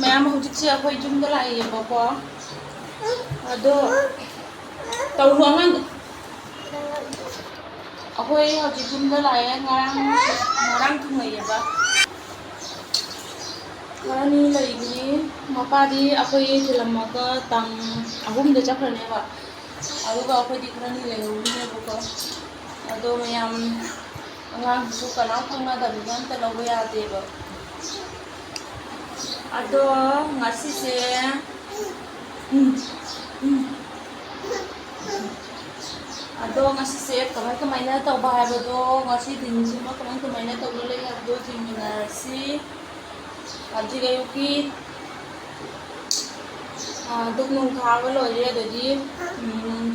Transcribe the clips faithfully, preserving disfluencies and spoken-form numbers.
ꯃꯌꯥꯝ, ꯍꯧꯖꯤꯛꯁꯦ ꯑꯩꯈꯣꯏ ꯌꯨꯝꯗ ꯂꯥꯛꯏꯌꯦꯕꯀꯣ꯫ ꯑꯗꯣ ꯇꯧꯅꯨ ꯑꯉꯥꯡꯗꯣ꯫ ꯑꯩꯈꯣꯏ ꯍꯧꯖꯤꯛ ꯌꯨꯝꯗ ꯂꯥꯛꯑꯦ꯫ ꯉꯔꯥꯡ, ꯉꯔꯥꯡ ꯊꯨꯡꯉꯩꯑꯕ꯫ ꯈꯔꯅꯤ ꯂꯩꯒꯅꯤ꯫ ꯃꯄꯥꯗꯤ ꯑꯩꯈꯣꯏ ꯊꯤꯜꯂꯝꯃꯒ ꯇꯥꯡ ꯑꯍꯨꯝꯗ ꯆꯠꯈ꯭ꯔꯅꯦꯕ꯫ ꯑꯗꯨꯒ ꯑꯩꯈꯣꯏꯗꯤ ꯈꯔꯅꯤ ꯂꯩꯍꯧꯅꯦꯕꯀꯣ꯫ ꯑꯗꯣ ꯃꯌꯥꯝ, ꯑꯉꯥꯡꯁꯤꯁꯨ ꯀꯅꯥꯝ ꯈꯪꯅꯗꯕꯅꯤꯅ ꯑꯝꯇ ꯂꯧꯕ ꯌꯥꯗꯦꯕ꯫ ꯑꯗꯣ ꯉꯁꯤꯁꯦ, ꯎꯝ, ꯎꯝ꯫ ꯑꯗꯣ ꯉꯁꯤꯁꯦ ꯀꯃꯥꯏ ꯀꯃꯥꯏꯅ ꯇꯧꯕ ꯍꯥꯏꯕꯗꯣ, ꯉꯁꯤ ꯗꯤꯟꯁꯤꯃ ꯀꯃꯥꯏ ꯀꯃꯥꯏꯅ ꯇꯧꯕ ꯂꯩ ꯍꯥꯏꯕꯗꯣ ꯌꯦꯡꯃꯤꯟꯅꯔꯁꯤ꯫ ꯍꯧꯖꯤꯛ ꯑꯌꯨꯛꯀꯤ, ꯑ, ꯙꯨꯞ ꯅꯨꯡ ꯊꯥꯕ ꯂꯣꯏꯔꯦ, ꯑꯗꯒꯤ, ꯎꯝ,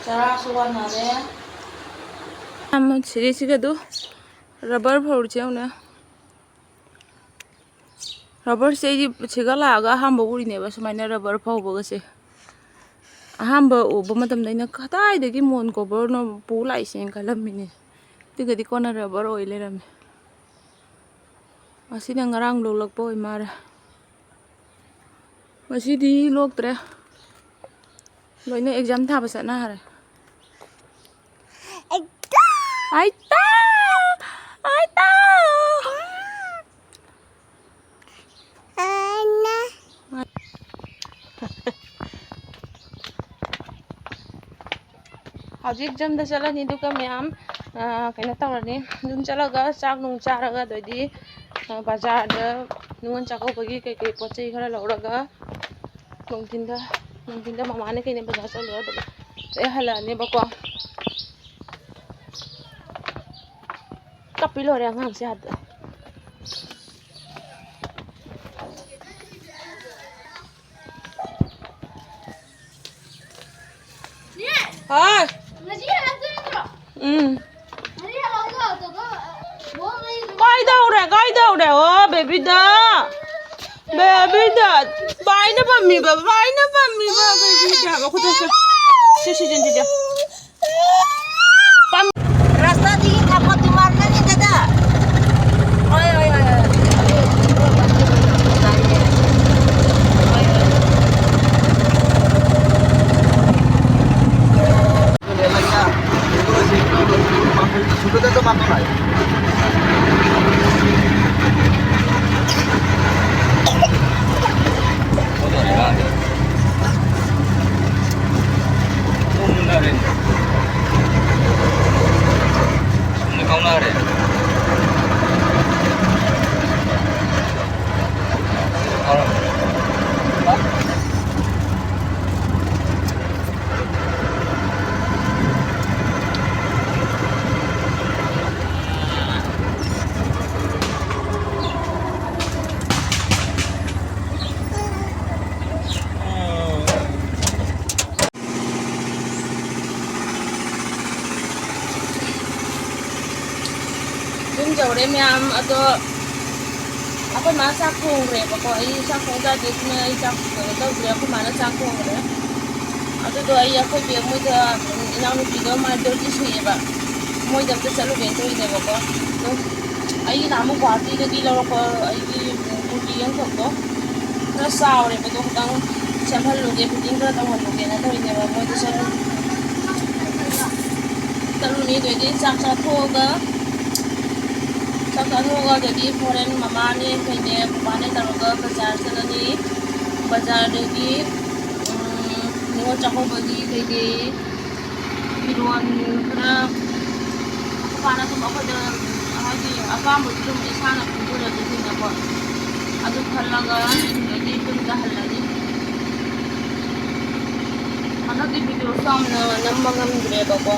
ꯆꯔꯥꯁꯨ ꯋꯥꯟꯅꯔꯦ꯫ ꯁꯤꯗꯩꯁꯤꯒ ꯑꯗꯨ ꯔꯕꯔ ꯐꯧꯔꯤꯁꯦ ꯌꯦꯡꯉꯨꯅꯦ꯫ ꯔꯕꯔꯁꯦ ꯑꯩꯗꯤ ꯁꯤꯒ ꯂꯥꯛꯑꯒ ꯑꯍꯥꯟꯕ ꯎꯔꯤꯅꯦꯕ, ꯁꯨꯃꯥꯏꯅ ꯔꯕꯔ ꯐꯧꯕꯒꯁꯦ꯫ ꯑꯍꯥꯟꯕ ꯎꯕ ꯃꯇꯝꯗ ꯑꯩꯅ ꯀꯗꯥꯏꯗꯒꯤ ꯃꯣꯟ ꯀꯣꯕꯔꯅꯣ ꯄꯨ ꯂꯥꯛꯏꯁꯦꯅ ꯈꯜꯂꯝꯃꯤꯅꯦ꯫ ꯑꯗꯨꯒꯗꯤ ꯀꯣꯟꯅ ꯔꯕꯔ ꯑꯣꯏ ꯂꯩꯔꯝꯃꯦ꯫ ꯑꯁꯤꯅ ꯉꯔꯥꯡ ꯂꯣꯛꯂꯛꯄ ꯑꯣꯏ ꯃꯥꯜꯂꯦ꯫ ꯉꯁꯤꯗꯤ ꯂꯣꯛꯇ꯭ꯔꯦ꯫ ꯂꯣꯏꯅ ꯑꯦꯛꯖꯥꯝ ꯊꯥꯕ ꯆꯠꯅꯈ꯭ꯔꯦ꯫ ꯑꯩꯇꯥ! ꯑꯩꯇꯥ! ꯍꯧꯖꯤꯛ ꯌꯨꯝꯗ ꯆꯠꯂꯅꯤ, ꯑꯗꯨꯒ ꯃꯌꯥꯝ, ꯑ, ꯀꯩꯅꯣ ꯇꯧꯔꯅꯤ꯫ ꯌꯨꯝ ꯆꯠꯂꯒ ꯆꯥꯛ ꯅꯨꯡ ꯆꯥꯔꯒ, ꯑꯗꯩꯗꯤ, ꯑ, ꯕꯖꯥꯔꯗ ꯅꯤꯉꯣꯜ ꯆꯥꯛꯀꯧꯕꯒꯤ ꯀꯩꯀꯩ ꯄꯣꯠ ꯆꯩ ꯈꯔ ꯂꯧꯔꯒ ꯅꯨꯡꯊꯤꯟꯗ, ꯅꯨꯡꯊꯤꯟꯗ ꯃꯃꯥꯅ ꯀꯩꯅ ꯕꯖꯥꯔ ꯆꯠꯂꯨꯔ ꯑꯗꯨꯒ ꯑꯩ ꯍꯜꯂꯛꯑꯅꯦꯕꯀꯣ꯫ ꯀꯞꯄꯤ ꯂꯣꯏꯔꯦ ꯑꯉꯥꯡꯁꯦ ꯑꯥꯗ꯫ ꯍꯣꯏ꯫ ꯉꯁꯤ ꯍꯜꯂꯛꯇꯣꯏ ꯅꯠꯇ꯭ꯔꯣ? ꯎꯝ꯫ ꯉꯁꯤ ꯍꯜꯂꯛꯑꯒ ꯑꯇꯣꯞꯄ, ꯑ, ꯕꯣꯜ ꯂꯩ-, ꯀꯥꯏꯗꯧꯔꯦ, ꯀꯥꯏꯗꯧꯔꯦ? ꯑꯣ, ꯕꯦꯕꯤꯗ꯫ ꯕꯦꯕꯤꯗ꯫ ꯄꯥꯏꯅ ꯄꯝꯃꯤꯕ, ꯄꯥꯏꯅ ꯄꯝꯃꯤꯕ, ꯕꯦꯕꯤꯗ꯫ ꯃꯈꯨꯠꯇ ꯁꯦ꯫ ꯁꯤ, ꯁꯤ, ꯁꯤ, ꯁꯤ, ꯁꯤ꯫ ꯄꯝ-, ꯔꯥꯁꯇꯥꯗꯤ ꯊꯥꯄꯠꯇꯨ ꯃꯥꯟꯅꯅꯤ ꯗꯗꯥ꯫ ꯍꯣꯏ, ꯍꯣꯏ, ꯍꯣꯏ, ꯍꯣꯏ꯫ ꯑꯗꯩ ꯃꯌꯥꯝ ꯑꯗꯣ ꯑꯩꯈꯣꯏ ꯃꯥ ꯆꯥꯛ ꯊꯣꯡꯈ꯭ꯔꯦꯕꯀꯣ꯫ ꯑꯩ ꯆꯥꯛ ꯊꯣꯡ ꯆꯥꯗꯦ, ꯑꯗꯨꯅ ꯑꯩ ꯆꯥꯛ ꯀꯩꯅꯣ ꯇꯧꯗ꯭ꯔꯦ꯫ ꯑꯩꯈꯣꯏ ꯃꯥꯅ ꯆꯥꯛ ꯊꯣꯡꯈ꯭ꯔꯦ꯫ ꯑꯗꯨꯗꯣ ꯑꯩ ꯑꯩꯈꯣꯏ ꯕꯦꯝ ꯃꯣꯏꯗ, ꯏꯅꯥꯎꯅꯨꯄꯤꯗꯣ ꯃꯥ ꯗ꯭ꯌꯨꯇꯤ ꯁꯨꯏꯌꯦꯕ, ꯃꯣꯏꯗ ꯑꯝꯇ ꯆꯠꯂꯨꯒꯦꯅ ꯇꯧꯔꯤꯅꯦꯕꯀꯣ꯫ ꯑꯗꯣ ꯑꯩꯒꯤ ꯅꯍꯥꯟꯃꯨꯛ ꯒꯨꯍꯥꯇꯤꯗꯒꯤ ꯂꯧꯔꯛꯄ ꯑꯩꯒꯤ ꯀꯨꯔꯇꯤ ꯑꯃꯈꯛꯇꯣ ꯈꯔ ꯆꯥꯎꯔꯦꯕ, ꯑꯗꯣ ꯈꯤꯇꯪ ꯁꯦꯝꯍꯜꯂꯨꯒꯦ, ꯐꯤꯠꯇꯤꯡ ꯈꯔ ꯇꯧꯍꯜꯂꯨꯒꯦꯅ ꯇꯧꯔꯤꯅꯦꯕ꯫ ꯃꯣꯏꯗ ꯆꯠꯂꯨ-, ꯆꯠꯂꯨꯅꯤ꯫ ꯑꯗꯨꯗꯩꯗꯤ ꯆꯥꯛ ꯆꯥꯊꯣꯛꯑꯒ, ꯆꯥꯛ ꯆꯥꯊꯣꯛꯑꯒ ꯑꯗꯩꯗꯤ ꯍꯣꯔꯦꯟ ꯃꯃꯥꯅꯦ ꯀꯩꯅꯦ ꯕꯕꯥꯅꯦ ꯇꯧꯔꯒ ꯕꯖꯥꯔ ꯆꯠꯂꯅꯤ꯫ ꯕꯖꯥꯔꯗꯒꯤ, ꯎꯝ, ꯅꯤꯉꯣꯜ ꯆꯥꯛꯀꯧꯕꯒꯤ ꯀꯩꯀꯩ ꯐꯤꯔꯣꯟ ꯈꯔ ꯑꯩꯈꯣꯏ ꯕꯥꯅ ꯑꯗꯨꯝ ꯑꯩꯈꯣꯏꯗ, ꯍꯥꯏꯗꯤ, ꯑꯄꯥꯝꯕꯗꯨ ꯑꯗꯨꯝ ꯏꯁꯥꯅ ꯈꯟꯖꯔꯒꯦ ꯀꯩꯅꯣꯀꯣ꯫ ꯑꯗꯨ ꯈꯜꯂꯒ ꯑꯗꯨꯗꯒꯤ ꯌꯨꯝꯗ ꯍꯜꯂꯅꯤ꯫ ꯍꯟꯗꯛꯇꯤ ꯚꯤꯗꯤꯑꯣꯁꯨ ꯌꯥꯝꯅ ꯅꯝꯕ ꯉꯝꯗ꯭ꯔꯦꯕꯀꯣ꯫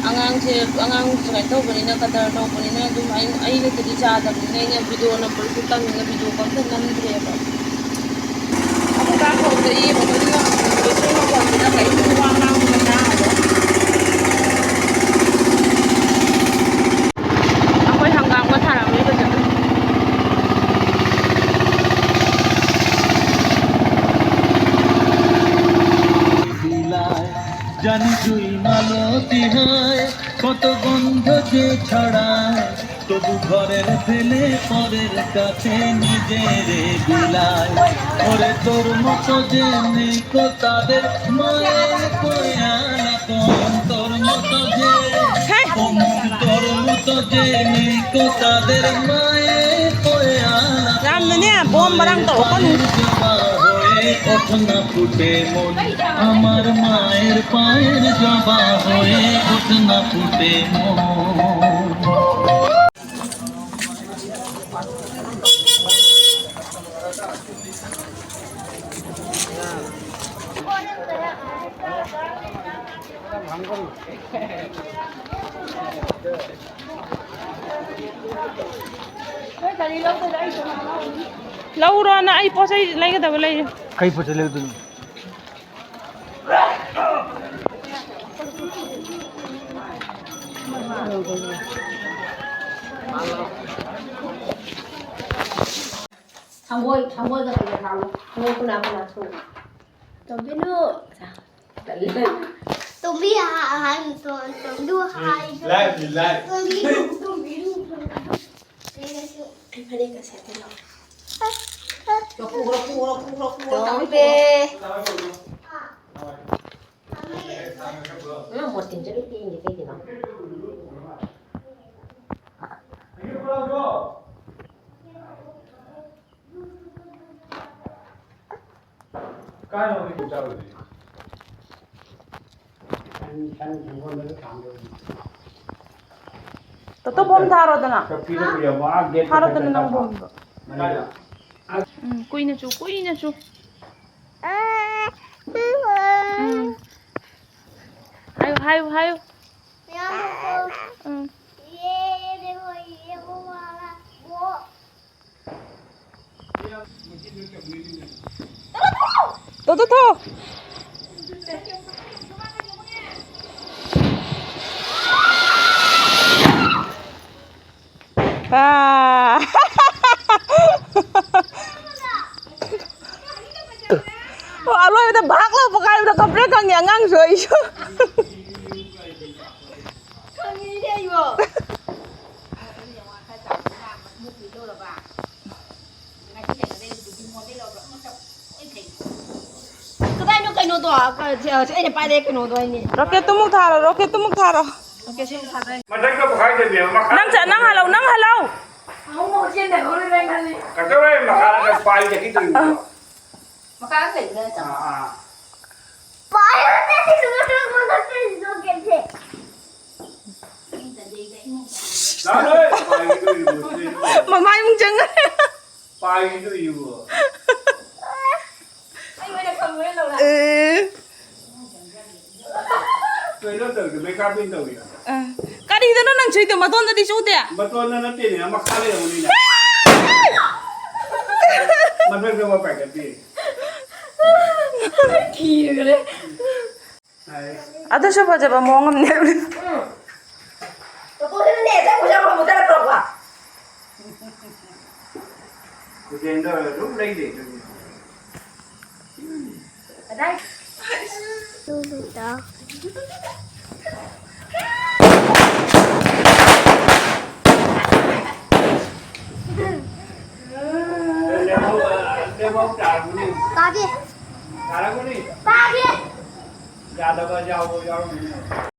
ꯑꯉꯥꯡꯁꯦ, ꯑꯉꯥꯡ ꯁꯨꯃꯥꯏꯅ ꯇꯧꯕꯅꯤꯅ, ꯀꯗꯔ ꯇꯧꯕꯅꯤꯅ ꯑꯗꯨꯝ ꯑꯩ, ꯑꯩ ꯅꯠꯇꯗꯤ ꯆꯥꯗꯕꯅꯤꯅ ꯑꯩꯅ ꯚꯤꯗꯤꯑꯣ ꯅꯝꯕꯗꯨꯁꯨ ꯇꯟꯗꯅ ꯚꯤꯗꯤꯑꯣꯒ ꯑꯝꯇ ꯅꯝꯗ꯭ꯔꯦꯕ꯫ ꯑꯩꯈꯣꯏ ꯕꯥ ꯐꯣꯟꯗ ꯌꯦꯡꯕꯗꯨꯅ ꯏꯁꯩ ꯃꯈꯣꯟꯗꯨꯅ ꯀꯩꯝꯇ ꯋꯥ ꯉꯥꯡꯕ ꯇꯥꯔꯔꯣꯏ꯫ ꯑꯩꯈꯣꯏ ꯍꯪꯒꯥꯝꯒ ꯊꯥꯔꯝꯃꯤ ꯐꯖꯅ꯫ জানি তুই মালতী হায়, কত গন্ধ যে ছড়ায়, তবু ঘরের ফেলে পরের কাছে নিজেরে বিলায়। ওরে তোর মতো যে নেই কো তাদের মায়ের পয়ালা কম, তোর মতো যে, তোর মতো যে নেই কো তাদের মায়ের পয়ালা কম। ꯌꯥꯝꯅꯅꯦ ꯕꯣꯝ ꯃꯔꯥꯡ ꯇꯧꯔꯛꯀꯅꯨ꯫ জবা হয়ে ওঠ না ফুটে মন, আমার মায়ের পায়ের জবা হয়ে ওঠ না ফুটে মন। ꯂꯧꯔꯣꯅ, ꯑꯩ ꯄꯣꯠ ꯆꯩ ꯂꯩꯒꯗꯕ ꯂꯩꯔꯦ꯫ ꯀꯩ ꯄꯣꯠ ꯆꯩ ꯂꯩꯔꯨꯗꯣꯏꯅꯣ? ꯁꯪꯒꯣꯏ, ꯁꯪꯒꯣꯏꯒ ꯀꯩꯒ ꯊꯥꯡꯉꯣ꯫ ꯁꯪꯒꯣꯏ ꯀꯅꯥ ꯀꯅꯥ ꯊꯣꯡꯉꯤ? ꯇꯣꯝꯕꯤꯅꯨ꯫ ꯇꯣꯝꯕꯤ ꯍꯥꯏ, ꯇꯣꯝꯕꯤꯅꯨ ꯍꯥꯏ꯫ ꯂꯥꯏꯐꯅꯤ, ꯂꯥꯏꯐ꯫ ꯇꯣꯝꯕꯤꯅꯨ, ꯇꯣꯝꯕꯤꯅꯨ꯫ ꯑꯩ ꯐꯅꯦꯛꯀ ꯁꯦꯠꯇꯦ ꯂꯥꯎ꯫ ꯔꯣꯈꯨ, ꯔꯣꯈꯨ, ꯔꯣꯈꯨ, ꯔꯣꯈꯨ, ꯔꯣꯈꯨ꯫ ꯇꯣꯝꯕꯤ꯫ ꯅꯪ ꯃꯣꯇꯤꯟ ꯆꯠꯂꯨ ꯄꯤꯅꯤ ꯀꯩꯒꯤꯅꯣ? ꯀꯥꯏꯅꯣ ꯍꯧꯖꯤꯛ ꯆꯥꯔꯨꯁꯤ? ꯁꯟ, ꯁꯟ ꯁꯪꯒꯣꯟꯗꯒ ꯊꯥꯡꯗꯣꯏꯅꯤ꯫ ꯇꯣꯇꯣ ꯕꯣꯝ ꯊꯥꯔꯣꯗꯅ꯫ ꯆꯧꯀ꯭ꯔꯤꯗ ꯀꯨꯏꯔꯝꯃꯣ, ꯑꯥ ꯒꯦꯠ ꯊꯥꯔꯣꯗꯅ ꯃꯊꯛꯇ ꯅꯪ ꯆꯠꯄ꯫ ꯕꯣꯝꯗꯣ꯫ ꯀꯥꯏꯗ? ꯎꯝ, ꯀꯨꯏꯅ ꯆꯨ, ꯀꯨꯏꯅ ꯆꯨ꯫ ꯎꯝ꯫ ꯍꯥꯏꯌꯨ, ꯍꯥꯏꯌꯨ, ꯍꯥꯏꯌꯨ꯫ ꯎꯝ꯫ ꯇꯣ, ꯇꯣ, ꯇꯣ꯫ ꯑꯥ꯫ ꯑꯣ, ꯑꯔꯣꯏꯕꯗ ꯚꯥꯛ ꯂꯥꯎꯕ ꯀꯥꯏꯕꯗ ꯀꯞꯄ꯭ꯔꯥ ꯈꯪꯉꯦ ꯑꯉꯥꯡꯁꯨ ꯑꯩꯁꯨ꯫ ꯈꯪꯉꯤꯅꯦ ꯑꯩꯕꯣ꯫ ꯀꯗꯥꯏꯅꯣ ꯀꯩꯅꯣꯗꯣ? ꯀ-, ꯑꯩꯅ ꯄꯥꯏꯔꯦ ꯀꯩꯅꯣꯗꯣ ꯑꯩꯅꯦ꯫ ꯔꯣꯀꯦꯠꯇꯨ ꯑꯃꯨꯛ ꯊꯥꯔꯣ, ꯔꯣꯀꯦꯠꯇꯨ ꯑꯃꯨꯛ ꯊꯥꯔꯣ꯫ ꯔꯣꯀꯦꯠꯁꯦ ꯑꯃꯨꯛ ꯊꯥꯗꯣꯏꯅꯦ꯫ ꯃꯊꯛꯇ ꯄꯣꯈꯥꯏꯗꯣꯏꯅꯦꯕ, ꯃꯈꯥ ꯅꯪ ꯆꯠ-, ꯅꯪ ꯍꯜꯂꯧ, ꯅꯪ ꯍꯜꯂꯧ꯫ ꯑꯃꯨꯛ ꯆꯦꯟꯗꯕ ꯍꯧꯔꯦ ꯅꯪ ꯈꯜꯂꯤ꯫ ꯀꯩꯗꯧꯔꯦ ꯃꯈꯥꯗ ꯄꯥꯏꯗꯒꯤ ꯇꯧꯔꯤꯗꯣ? ꯃꯈꯥ ꯂꯩꯕꯅꯦ꯫ ꯑꯥ, ꯑꯥ꯫ ꯄꯥꯏꯔꯗꯤ ꯃꯊꯛꯇ ꯔꯣꯀꯦꯠꯁꯦ꯫ ꯂꯥꯛꯑꯣꯍꯦ, ꯄꯥꯏꯒꯤꯗꯣꯔꯤꯕꯣ, ꯁꯤꯗꯩꯗ꯫ ꯃꯃꯥꯏ ꯑꯃꯨꯛ ꯆꯪꯉꯦ꯫ ꯄꯥꯏꯒꯤꯗꯣꯔꯤꯕꯣ꯫ ꯑꯩ ꯑꯣꯏꯅ ꯈꯪꯉꯨꯔꯦ, ꯂꯧꯔ꯫ ꯑꯦ꯫ ꯀꯩꯅꯣ ꯇꯧꯔꯤꯗꯣ, ꯃꯦꯀꯥꯞ ꯇꯧꯔꯤꯔꯣ? ꯑ꯫ ꯀꯔꯤꯗꯅꯣ ꯅꯪ ꯁꯨꯏꯗꯣ? ꯃꯇꯣꯟꯗꯗꯤ ꯆꯨꯗꯦ꯫ ꯃꯇꯣꯟꯗ ꯅꯠꯇꯦꯅꯦ, ꯃꯈꯥ ꯂꯩꯔꯝꯒꯅꯤꯅꯦ꯫ ꯃꯊꯛꯇ ꯑꯃ ꯄꯥꯏꯈꯠꯄꯤ꯫ ꯀꯤꯔꯒꯂꯦ꯫ ꯑꯗꯨꯁꯨ ꯐꯖꯕ ꯃꯑꯣꯡ ꯑꯃꯅꯦ꯫ ꯎꯝ꯫ ꯇꯣꯇꯣꯗꯨꯅꯅꯦ, ꯆꯪꯕ ꯆꯪꯕ ꯃꯨꯊꯠꯂꯛꯇ꯭ꯔꯣꯀꯣ? ꯈꯨꯖꯦꯟꯗꯣ ꯑꯗꯨꯝ ꯂꯩꯔꯦ ꯑꯗꯨꯒꯤ꯫ ꯀꯗꯥꯏ? ꯂꯦꯝꯍꯧ-, ꯂꯦꯝꯍꯧ ꯇꯥꯔꯝꯒꯅꯤ꯫ ꯇꯥꯗꯦ꯫ ꯇꯥꯔꯝꯒꯅꯤ꯫ ꯇꯥꯗꯦ꯫ ꯌꯥꯗꯕ ꯌꯥꯎꯕ ꯌꯥꯎꯔꯝꯒꯅꯤ꯫